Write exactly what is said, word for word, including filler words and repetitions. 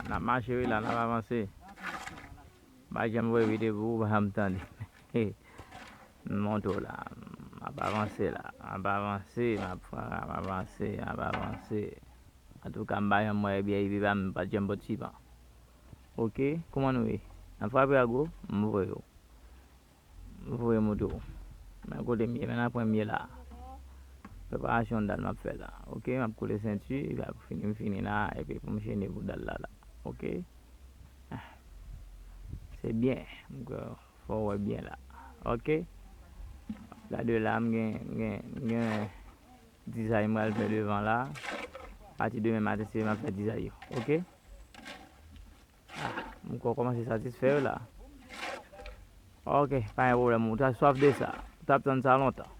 N ap mache wi la, n ap avanse. M pa janm voye videyo pou ou, pa janm tande. M montre w la. M ap avanse la. M ap avanse, m ap, m ap avanse, m ap avanse. Antouka, m pa janm wè byen epi pa m pa janm bòt sipan. Oke, kòman nou ye? N ap frape a gwo? M voye w. M voye montre w. Men kote m ye, men nan pwen m ye la. Preparasyon dal m ap fè la. Oke, m ap koule senti, epi ap fini, m fini la, epi pou m chene pou dal la la. Oke? Ah. Se byen. M kwè fò w wè byen la. Oke? Gade la, m gen, m gen, m gen dizay m pral fè devan la. Pati demen maten, se m ap fè dizay yo. Oke? Ah, m kwè w kòmanse satisfè yo la. Oke, pa gen pwoblèm. Ou ta swaf de sa. Ou t ap tann sa lontan.